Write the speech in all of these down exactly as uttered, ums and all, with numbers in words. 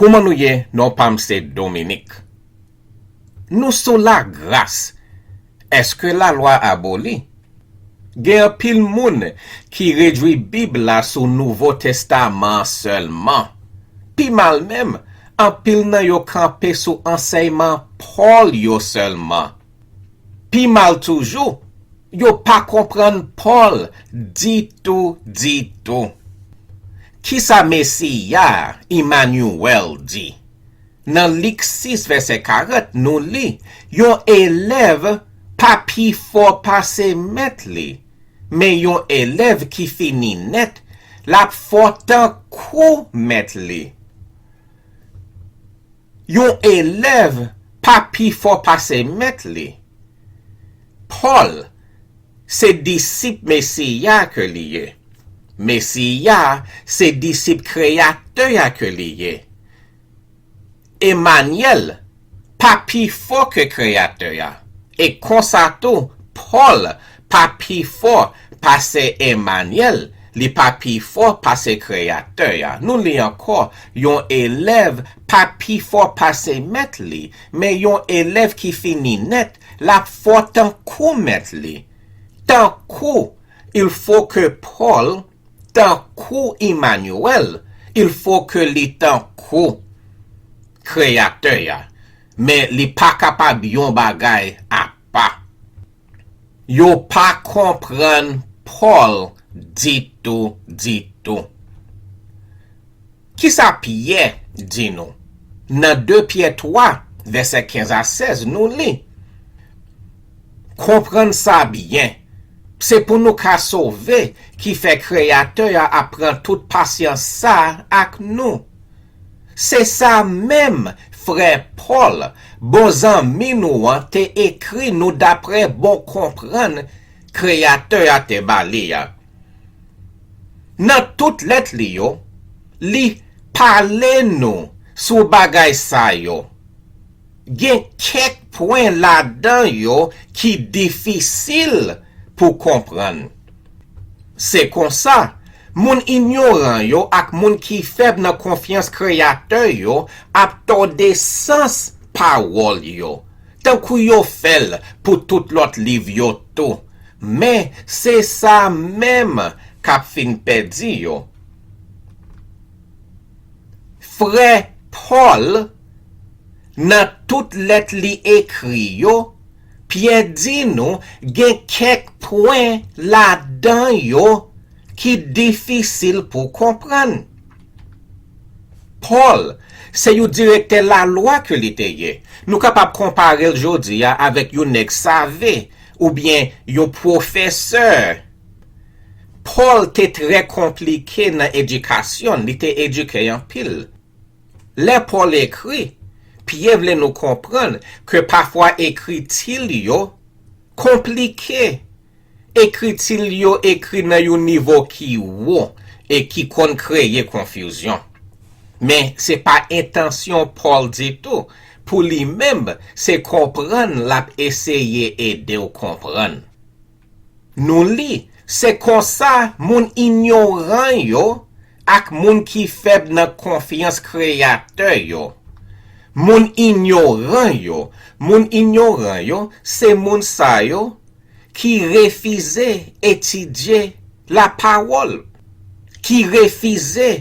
Kouman nou ye? Non pa m se Dominique. Nou sou lagras. Èske lalwa aboli? Gen anpil moun ki redui Bib la sou Nouvo Testaman an sèlman. Pi mal menm, anpil nan yo kanpe sou ansèyman Pòl yo sèlman. Pi mal toujou, yo pa konprann Pòl ditou, ditou. Kisa Mesi a, Imanyèl, di? Nan Lik sis vèsè karant, nou li, yon elèv pa pi fò pase mèt li, men yon elèv ki fini nèt, l ap fò tankou mèt li. Yon elèv pa pi fò pase mèt li. Pòl se disip Mesi a ke li ye. Mesi a se disip Kreyatè a ke li ye. Imanyèl pa pi fò ke Kreyatè a. E konsa tou, Pòl pa pi fò pase Imanyèl, li pa pi fò pase Kreyatè a. Nou li ankò, yon elèv pa pi fò pase mèt li, men yon elèv ki fini nèt, l ap fò tankou mèt li. Tankou, il faut que Paul, tankou Imanyèl, il faut que li tankou Kreyatè a. Men li pa kapab yon bagay apa. Yo pa konprann Pòl ditou, ditou. Kisa Pyè di nou? Nan de Pyè twa, vèsè kenz a sèz, nou li, konprann sa byen. Se pou nou ka sove ki fè Kreyatè a ap pran tout pasyans sa a ak nou. Se sa menm frè Pòl, bon zanmi nou an, te ekri nou dapre bon konprann Kreyatè a te ba li a. Nan tout lèt li yo, li pale nou sou bagay sa yo. Gen kèk pwen ladan yo ki difisil pou konprann. Se konsa, moun inyoran yo ak moun ki fèb nan konfyans Kreyatè yo ap tòde sans pawòl yo, tankou yo fè l pou tout lòt liv yo tou. Men, se sa menm k ap fin pèdi yo. Frè Pòl, nan tout lèt li ekri yo, Pyè di nou gen kèk pwen ladan yo ki difisil pou konprann. Pòl, se yon direktè lalwa ke li te ye. Nou kapab konpare l jodi a avèk yon nèg save oubyen yon pwofesè. Pòl te trè konplike nan edikasyon l, li te edike anpil. Lè Pòl ekri, Pyè vle nou konprann ke pafwa ekriti l yo konplike. Ekriti l yo ekri nan yon nivo ki wo e ki konn kreye konfizyon. Men, se pa entansyon Pòl ditou. Pou li menm, se konprann l ap eseye ede w konprann. Nou li, se konsa moun inyoran yo ak moun ki fèb nan konfyans Kreyatè yo. Moun inyoran yo, moun inyoran yo, se moun sa yo ki refize etidye lapawòl, ki refize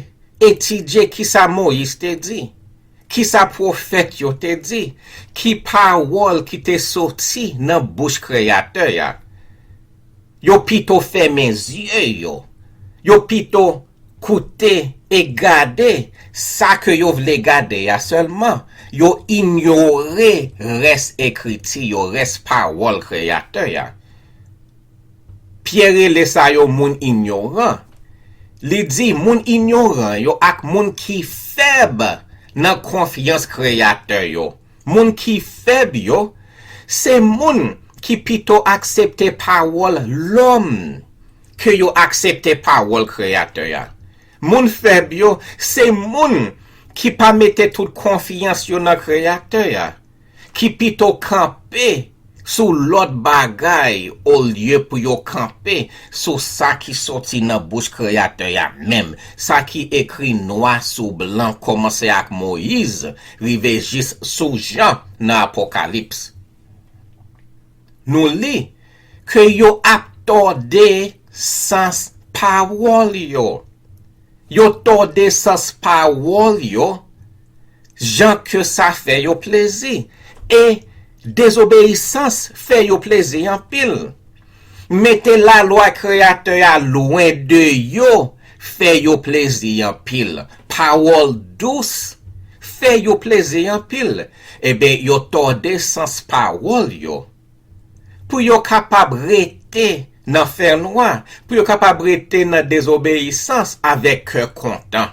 etidye kisa Moyiz te di, kisa pwofèt yo te di, ki pawòl ki te soti nan bouch Kreyatè a. Yo pito fèmen zye yo. Yo pito koute e gade sa ke yo vle gade a sèlman. Yo inyore rès ekriti yo, rès pawòl Kreyatè a. Pyè rele sa yo moun inyoran. Li di moun inyoran yo ak moun ki fèb nan konfyans Kreyatè yo. Moun ki fèb yo, se moun ki pito aksepte pawòl lòm ke yo aksepte pawòl Kreyatè a. Moun fèb yo, se moun ki pa mete tout konfyans yo nan Kreyatè a, ki pito kanpe sou lòt bagay olye pou yo kanpe sou sa ki soti nan bouch Kreyatè a menm, sa ki ekri nwa sou blan, kòmanse ak Moyiz, rive jis sou Jan nan Apokalips. Nou li ke yo ap tòde sans pawòl yo. Yo tòde sans pawòl yo, jan ke sa fè yo plezi. E dezobeyisans fè yo plezi anpil. Mete lalwa Kreyatè a lwen de yo fè yo plezi anpil. Pawòl dous fè yo plezi anpil. Ebyen, yo tòde sans pawòl yo pou yo kapab rete nan fènwa, pou yo kapab rete nan dezobeyisans avèk kè kontan.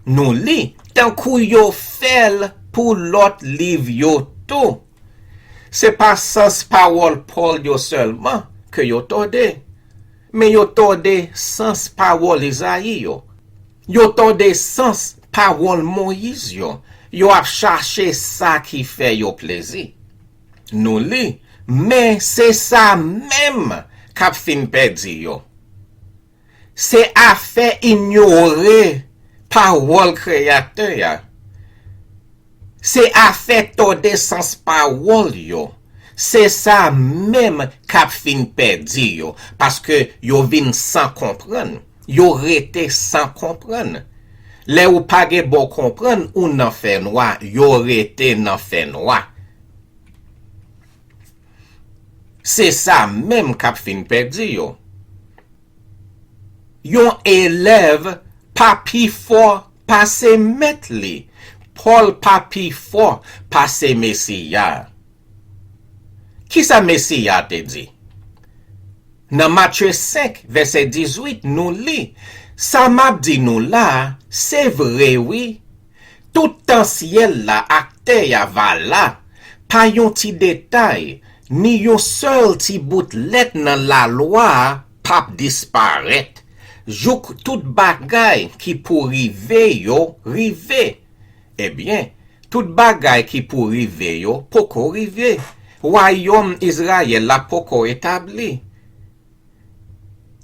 Nou li, tankou yo fè l pou lòt liv yo tou. Se pa sans pawòl Pòl yo sèlman ke yo tòde, men yo tòde sans pawòl Izayi yo. Yo tòde sans pawòl Moyiz yo. Yo ap chache sa ki fè yo plezi. Nou li, men se sa menm k ap fin pèdi yo. Se afè inyore pawòl Kreyatè a. Se afè tòde sans pawòl yo. Se sa menm k ap fin pèdi yo, paske yo vin san konprann. Yo rete san konprann. Lè ou pa gen bon konprann, ou nan fènwa, yo rete nan fènwa. Se sa menm k ap fin pèdi yo. Yon elèv pa pi fò pase mèt li. Pòl pa pi fò pase Mesi a. Kisa Mesi a te di? Nan Matye senk, vèsè dizuit, nou li, sa m ap di nou la a, se vre wi. Tout tan syèl la ak tè a va la, pa yon ti detay, ni yon sèl ti bout lèt nan lalwa a p ap disparèt, jouk tout bagay ki pou rive yo rive. Ebyen, tout bagay ki pou rive yo poko rive. Wayòm Izrayèl la poko etabli.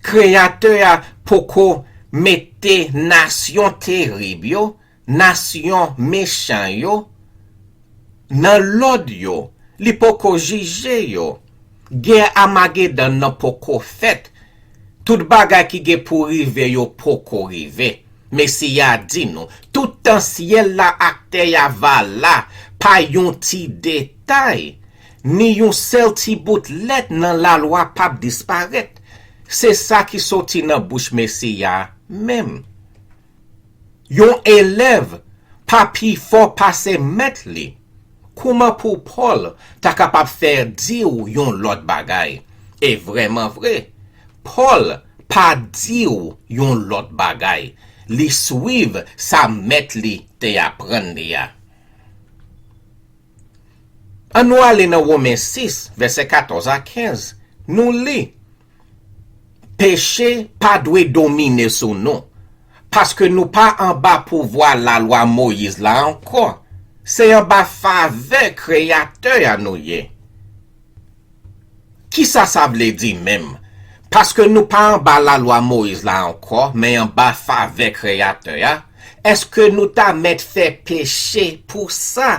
Kreyatè a poko mete nasyon terib yo, nasyon mechan yo, nan lòd yo. Li poko jije yo. Gè Amagedan nan poko fèt. Tout bagay ki gen pou rive yo poko rive. Mesi a di nou, tout tan syèl la ak tè a va la, pa yon ti detay, ni yon sèl ti bout lèt nan lalwa p ap disparèt. Se sa ki soti nan bouch Mesi a menm. Yon elèv pa pi fò pase mèt li. Kouman pou Pòl ta kapab fè di w yon lòt bagay? E vrèman vre, Pòl pa di w yon lòt bagay. Li swiv sa mèt li te aprann li a. Ann nou ale nan Women sis, vèsè katòz a kenz. Nou li, peche pa dwe domine sou nou, paske nou pa anba pouvwa lalwa Moyiz la ankò. Se anba favè Kreyatè a nou ye. Kisa sa vle di menm? Paske nou pa anba lalwa Moyiz la ankò, men anba favè Kreyatè a, èske nou ta mèt fè peche pou sa?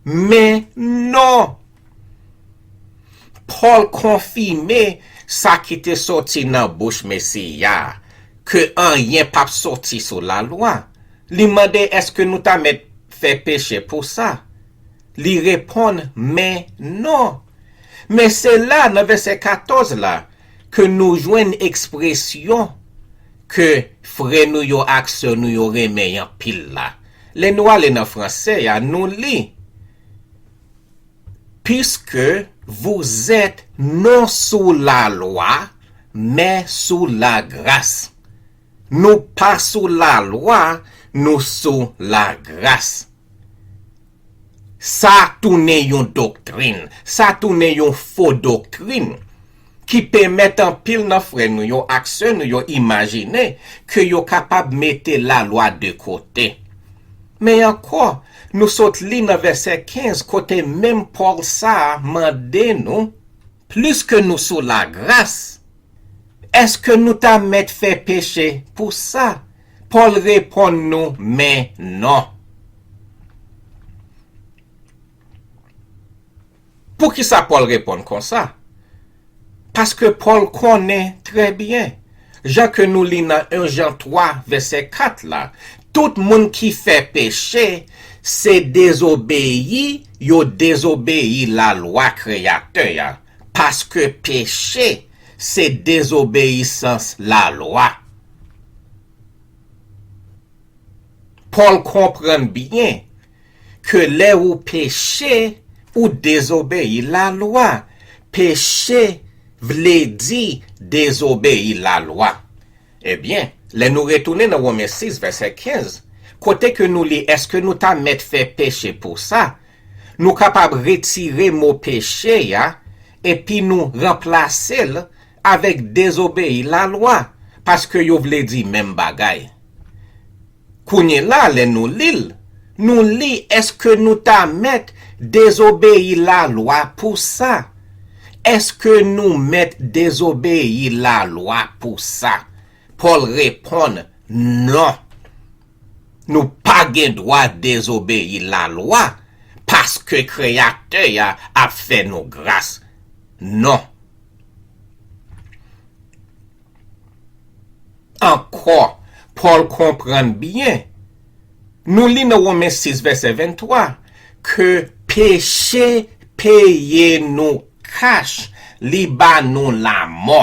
Men non! Pòl konfime sa ki te soti nan bouch Mesi a, ke anyen p ap soti sou lalwa. Li mande, èske nou ta mèt fè peche pou sa? Li reponn, men non. Men se la, nan vèsè katòz la, ke nou jwenn ekspresyon ke frè nou yo ak sè nou yo renmen anpil la. Lè nou ale nan franse a, nou li, Puisque vous êtes non sous la loi, mais sous la grâce. Nou pa sou lalwa, nou sou lagras. Sa tounen yon doktrin, sa tounen yon fo doktrin ki pèmèt anpil nan frè nou yo ak sè nou yo imajine ke yo kapab mete lalwa de kote. Men ankò, nou sot li nan vèsè kenz kote menm Pòl sa a mande nou, pliske nou sou lagras, èske nou ta mèt fè peche pou sa? Pòl reponn nou, men non. Poukisa Pòl reponn konsa? Paske Pòl konnen trè byen, jan ke nou li nan en Jan twa vèsè kat la, tout moun ki fè peche, se dezobeyi yo dezobeyi lalwa Kreyatè a, paske peche se dezobeyisans lalwa. Pòl konprann byen ke lè ou peche, ou dezobeyi lalwa. Peche vle di dezobeyi lalwa. Ebyen, lè nou retounen nan Women sis vèsè kenz, kote ke nou li èske nou ta mèt fè peche pou sa, nou kapab retire mo peche a epi nou ranplase l avèk dezobeyi lalwa, paske yo vle di menm bagay. Kounye la, lè nou li l, nou li èske nou ta mèt dezobeyi lalwa pou sa? Èske nou mèt dezobeyi lalwa pou sa? Pòl reponn, non. Nou pa gen dwa dezobeyi lalwa paske Kreyatè a ap fè nou gras. Non. Ankò, Pòl konprann byen. Nou li nan Women sis vèsè venntwa ke peche peye nou kach, li ba nou lamò.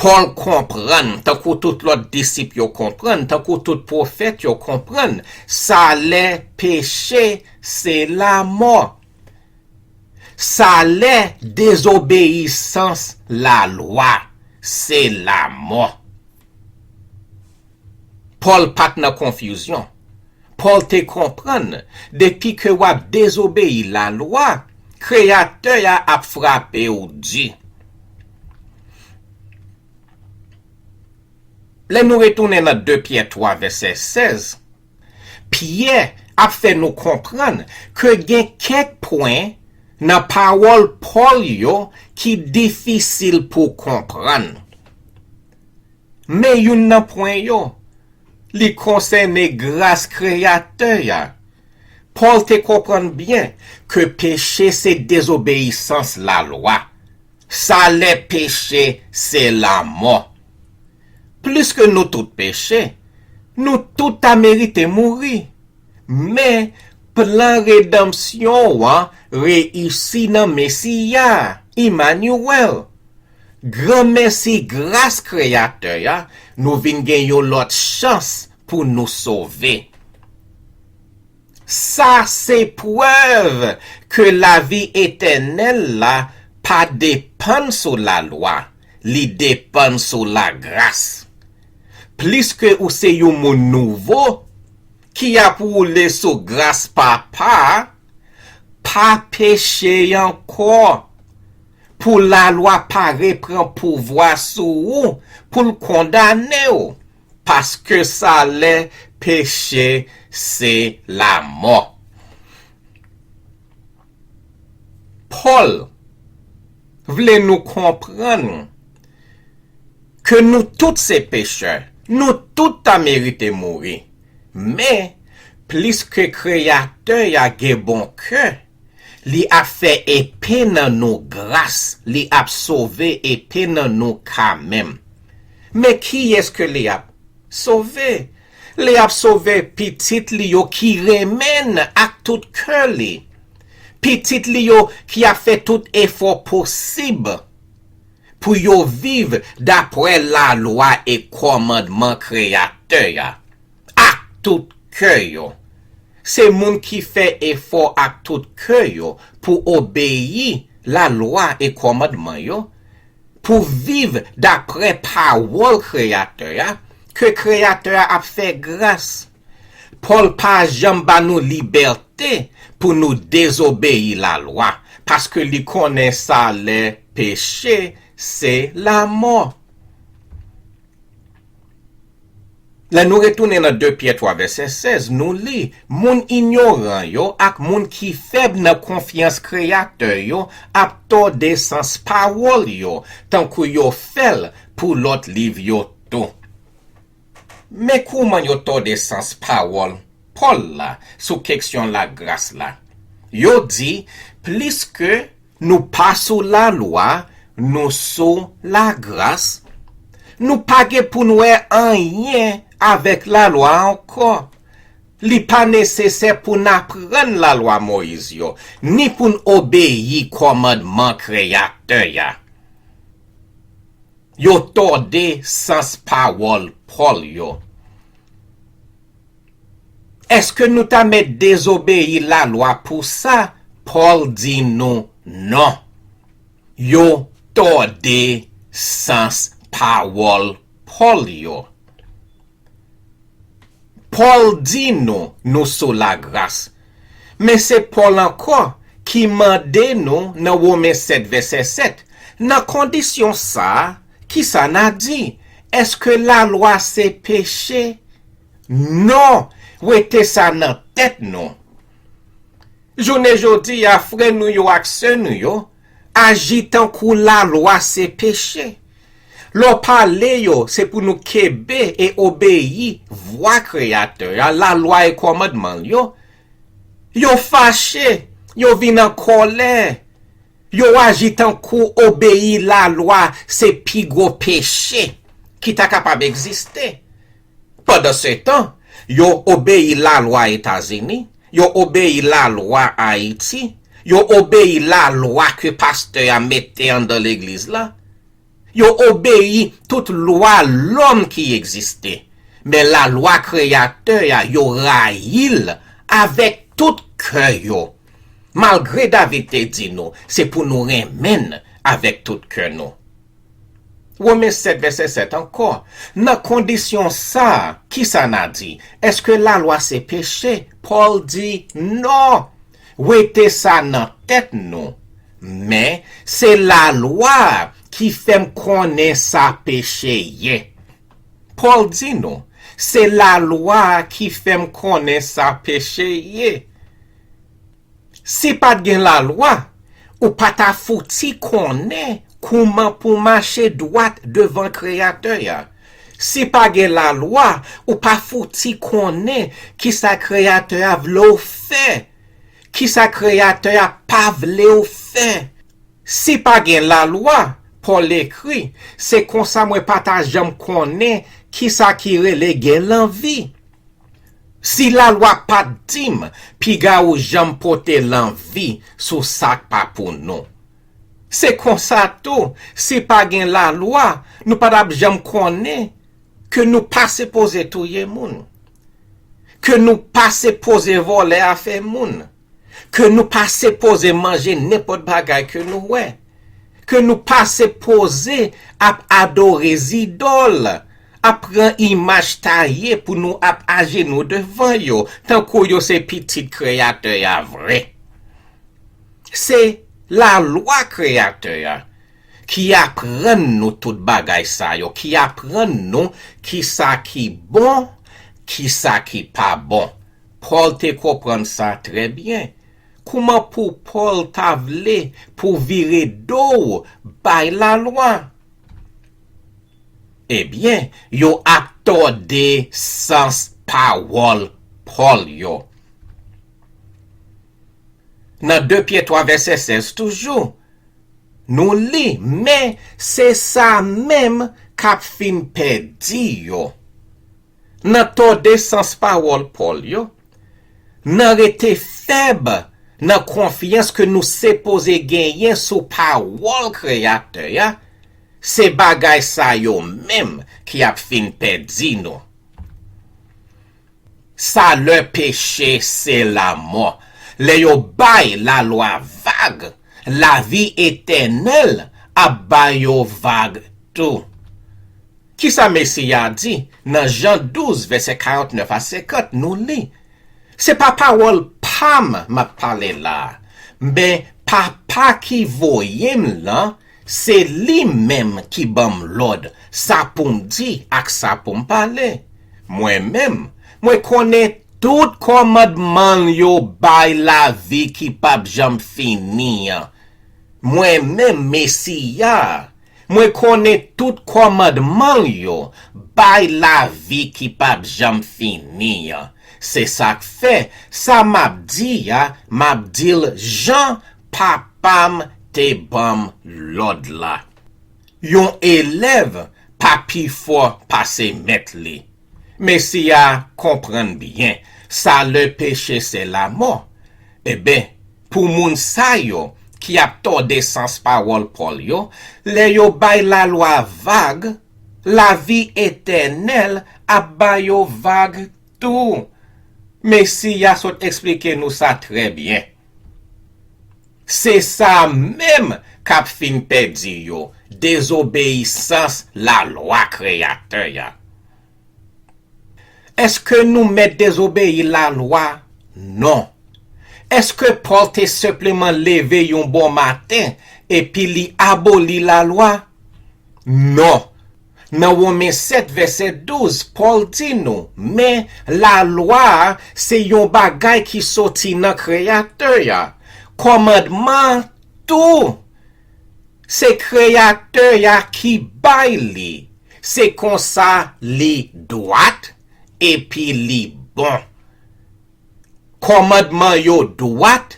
Pòl konprann, tankou tout lòt disip yo konprann, tankou tout pwofèt yo konprann, salè peche se lamò. Salè dezobeyisans lalwa se lamò. Pòl pa t nan konfizyon. Pòl te konprann, depi ke w ap dezobeyi lalwa, Kreyatè a ap frape w di. Lè nou retounen nan de Pyè twa vèsè sèz, Pyè ap fè nou konprann ke gen kèk pwen nan pawòl Pòl yo ki difisil pou konprann. Men youn nan pwen yo, li konsène gras Kreyatè a. Pòl te konprann byen ke peche se dezobeyisans lalwa. Salè peche se lamò. Pliske nou tout peche, nou tout ta merite mouri. Men, plan redanmsyon an reyisi nan Mesi a, Imanyewèl. Granmèsi gras Kreyatè a, nou vin gen yon lòt chans pou nou sove. Sa se prèv ke lavi etènèl la pa depann sou lalwa, li depann sou lagras. Pliske ou se yon moun nouvo ki ap woule sou gras Papa a, pa peche ankò, pou lalwa pa reprann pouvwa sou ou pou l kondane w, paske salè peche se lamò. Pòl vle nou konprann ke nou tout se pechè, nou tout ta merite mouri. Men, pliske Kreyatè a gen bon kè, li ap fè epe nan nou gras, li ap sove epe nan nou kanmenm. Men kiyès ke li ap sove? Li ap sove pitit li yo ki renmen l ak tout kè li. Pitit li yo ki ap fè tout efò posib pou yo viv dapre lalwa e kòmandman Kreyatè a ak tout kè yo. Se moun ki fè efò ak tout kè yo pou obeyi lalwa e kòmandman yo, pou viv dapre pawòl Kreyatè a, ke Kreyatè a ap fè gras. Pòl pa janm ba nou libète pou nou dezobeyi lalwa, paske li konnen salè peche se lamò. Lè nou retounen nan de Pyè twa vèsè sèz, nou li, moun inyoran yo ak moun ki fèb nan konfyans Kreyatè yo ap tòde sans pawòl yo, tankou yo fè l pou lòt liv yo tou. Men kouman yo tòde sans pawòl Pòl la sou keksyon lagras la. Yo di, pliske nou pa sou lalwa, nou sou lagras, nou pa gen pou n wè anyen avèk lalwa ankò. Li pa nesesè pou n aprann lalwa Moyiz yo, ni pou n obeyi kòmandman Kreyatè a. Yo tòde sans pawòl Pòl yo. Èske nou ta mèt dezobeyi lalwa pou sa? Pòl di nou non. Yo tòde sans pawòl Pòl yo. Pòl di nou nou sou lagras. Men se Pòl ankò ki mande nou nan Women sèt vèsè sèt, nan kondisyon sa a, kisa n a di? Èske lalwa se peche? Non! Wete sa nan tèt nou. Jounen jodi a, frè nou yo ak sè nou yo aji tankou lalwa se peche. Lè w pale yo, se pou nou kenbe e obeyi vwa Kreyatè a, lalwa e kòmandman l yo. Yo fache, yo vin an kòlè, yo aji tankou obeyi lalwa se pi gwo peche ki ta kapab egziste. Pandansetan, yo obeyi lalwa Etazini, yo obeyi lalwa Ayiti, yo obeyi lalwa ke pastè a mete anndan legliz la. Yo obeyi tout lwa lòm ki egziste. Men lalwa Kreyatè a, yo rayi l avèk tout kè yo. Malgre David te di nou, se pou nou renmen l avèk tout kè nou. Women sèt vèsè sèt ankò, nan kondisyon sa a, kisa n a di? Èske lalwa se peche? Pòl di non! Wete sa nan tèt nou. Men, se lalwa a ki fè m konnen sa peche ye. Pòl di nou, se lalwa a ki fè m konnen sa peche ye. Si pa t gen lalwa, ou pa ta fouti konnen kouman pou w mache dwat devan Kreyatè a. Si pa gen lalwa, ou pa fouti konnen kisa Kreyatè a vle w fè, kisa Kreyatè a pa vle w fè. Si pa gen lalwa, Pòl ekri, se konsa mwen pa ta janm konnen kisa ki rele gen lanvi. Si lalwa pa t di m, piga ou janm pote lanvi sou sa k pa pou nou. Se konsa tou, si pa gen lalwa, nou pa t ap janm konnen ke nou pa sipoze touye moun, ke nou pa sipoze vòlè afè moun, ke nou pa sipoze manje nenpòt bagay ke nou wè, ke nou pa sipoze ap adore zidòl, ap pran imaj taye pou nou ap ajenou devan yo, tankou yo se pitit Kreyatè a vre. Se lalwa Kreyatè a ki aprann nou tout bagay sa yo, ki aprann nou kisa ki bon, kisa ki pa bon. Pòl te konprann sa trè byen. Kouman pou Pòl ta vle pou vire do w bay lalwa? Ebyen, yo ap tòde sans pawòl Pòl yo. Nan de Pyè twa vèsè sèz toujou, nou li, men se sa menm k ap fin pèdi yo. Nan tòde sans pawòl Pòl yo, nan rete fèb nan konfyans ke nou sipoze genyen sou pawòl Kreyatè a, se bagay sa yo menm ki ap fin pèdi nou. Salè peche se lamò. Lè yo bay lalwa vag, lavi etènèl ap ba yo vag tou. Kisa Mesi a di nan Jan douz, vèsè karant nèf a senkant? Nou li, se pa pawòl pa m m ap pale la a, men Papa ki voye m lan, se li menm ki ban m lòd sa pou m di ak sa pou m pale. Mwen menm, mwen konnen tout kòmandman l yo bay lavi ki p ap janm fini an. Mwen menm, Mesi a, mwen konnen tout kòmandman l yo bay lavi ki p ap janm fini an. Se sa k fè, sa m ap di a, m ap di l jan Papa m te ban m lòd la. Yon elèv pa pi fò pase mèt li. Mesi a konprann byen, salè peche se lamò. Eben, pou moun sa yo ki ap tòde sans pawòl Pòl yo, lè yo bay lalwa vag, lavi etènèl ap ba yo vag tou. Mesi a sot eksplike nou sa trè byen. Se sa menm k ap fin pèdi yo, dezobeyisans lalwa Kreyatè a. Èske nou mèt dezobeyi lalwa? Non. Èske Pòl te senpleman leve yon bon maten epi li aboli lalwa? Non. Nan Women sèt vèsè douz, Pòl di nou, men lalwa a se yon bagay ki soti nan Kreyatè a. Kòmandman an tou, se Kreyatè a ki bay li. Se konsa li dwat epi li bon. Kòmandman yo dwat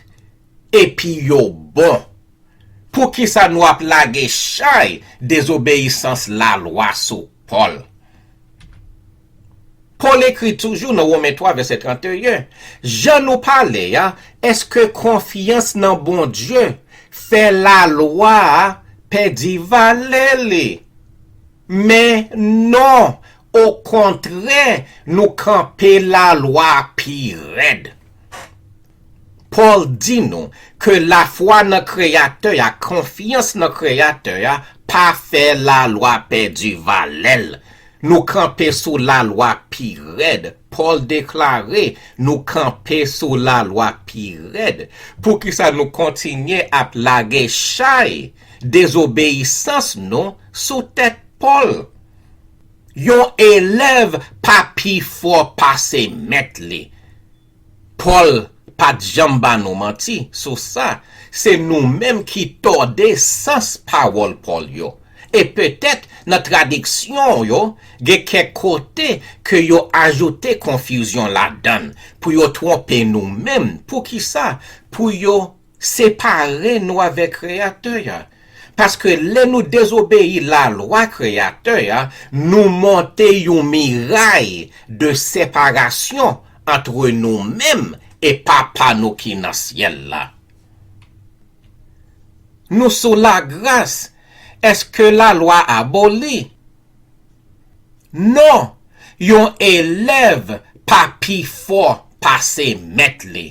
epi yo bon. Poukisa nou ap lage chay dezobeyisans lalwa sou Pòl? Pòl ekri toujou nan Women twa vèsè trannteyen, jan nou pale a, èske konfyans nan Bondye fè lalwa a pèdi valè li? Men non, okontrè, nou kanpe lalwa pi rèd. Pòl di nou ke lafwa nan Kreyatè a, konfyans nan Kreyatè a, pa fè lalwa pèdi valè l. Nou kanpe sou lalwa pi rèd. Pòl deklare, nou kanpe sou lalwa pi rèd. Poukisa nou kontinye ap lage chay dezobeyisans nou sou tèt Pòl? Yon elèv pa pi fò pase mèt li. Pòl pa t janm ba nou manti sou sa. Se nou menm ki tòde sans pawòl Pòl yo. E petèt, nan tradiksyon yo, gen kèk kote ke yo ajoute konfizyon ladan l pou yo twonpe nou menm. Poukisa? Pou yo separe nou avèk Kreyatè a. Paske lè nou dezobeyi lalwa Kreyatè a, nou monte yon miray de separasyon antre nou menm e Papa nou ki nan syèl la. Nou sou lagras. Èske lalwa aboli? Non, yon elèv pa pi fò pase mèt li.